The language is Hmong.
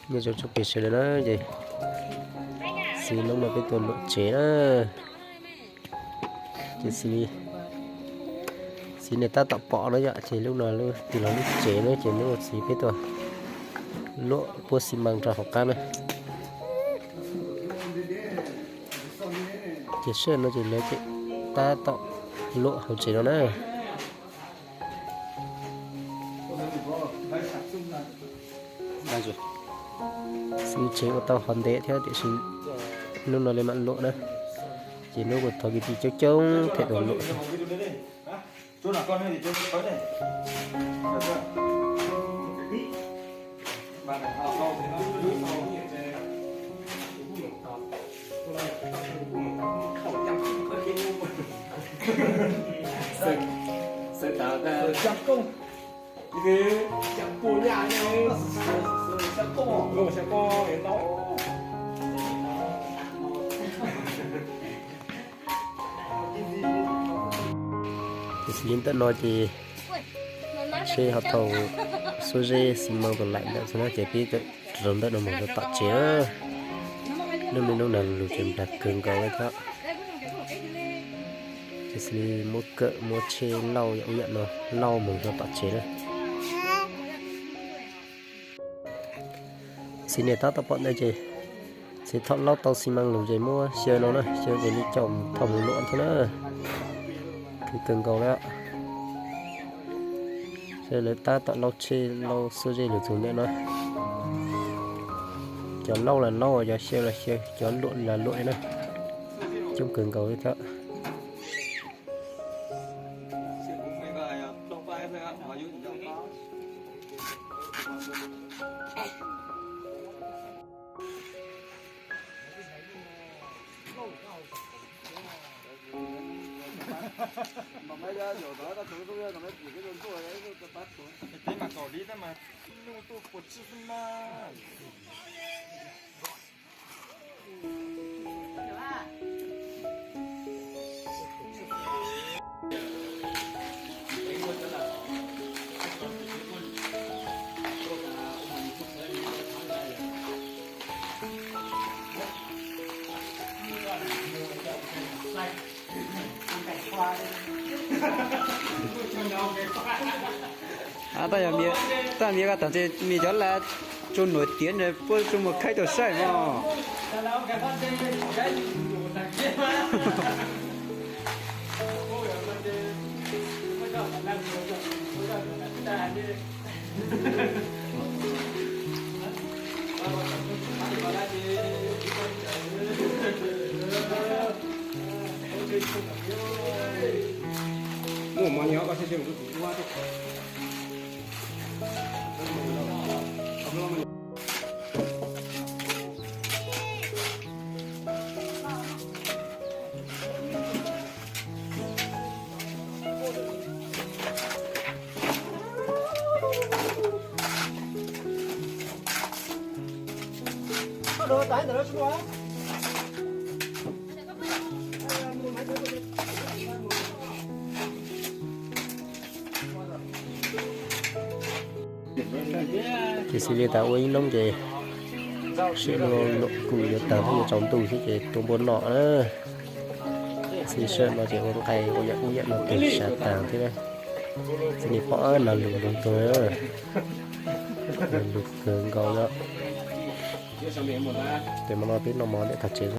Nyob zoo txhua pem sawv daws na, ces xws li hnub no peb tuaj luam tsev na. Ces xws li, xws li nej tab tom pom no yom, ces lub no lub twg los lub tsev na, ces hnub no xws li peb tuaj luam puab xi mas rau hauv qab na. Ces sij hawm no ces lawv tab tom luam hauv tsev no na. Xwb tsev ua tau qhov ntev thiab tiam sis hnub no li mam luam na, ces hnub kuj thov kwv tij coob coob thiaj tau luam. Ces xws li ntawm no ces tsheb ho thauj xuab zeb xi mas tus laim ntawm xwb na, ces peb zaum ntawm no mus rau tom tsev na. Hnub no lub nag lug ces nplag kawg nkaus li thiab. Ces xws li muab kawm muab tsheb lauj yam ub yam no lauj mus rau tom tsev na. Xws li nej tab tom pom ntawd ces txiv thauj lauj tau xi mas lug ces muab xyaw no na, xyaw ces li caum thauj mus luam thiab na. Khwv kawg nkaus li. Sawv daws tab tom lauj tsheb lauj xuab zeb lug txug ntawm no. Cov lauj los lauj, cov xyaw los xyaw, cov luam los luam li na. Coob kawg nkaus li thiab. Tab, tab vis koj tam ntses me cov laj tsuas nuam tiav ntawd puab tsuas muaj khaib tau saib mog. Ces xws li tas ua ib hnub ces sij hawm no luam kuj yuav taag thiab yuav tsaus ntuj thiab ces tua npua noj na. Xws li sij hawm no ces ua nqaij ua yam ub yam no tag sav taag thiab. Xws li pom nag lug lug tag, nag lug kawg nkaus li. Ces hmo no peb noj mov ntawm tag tsev.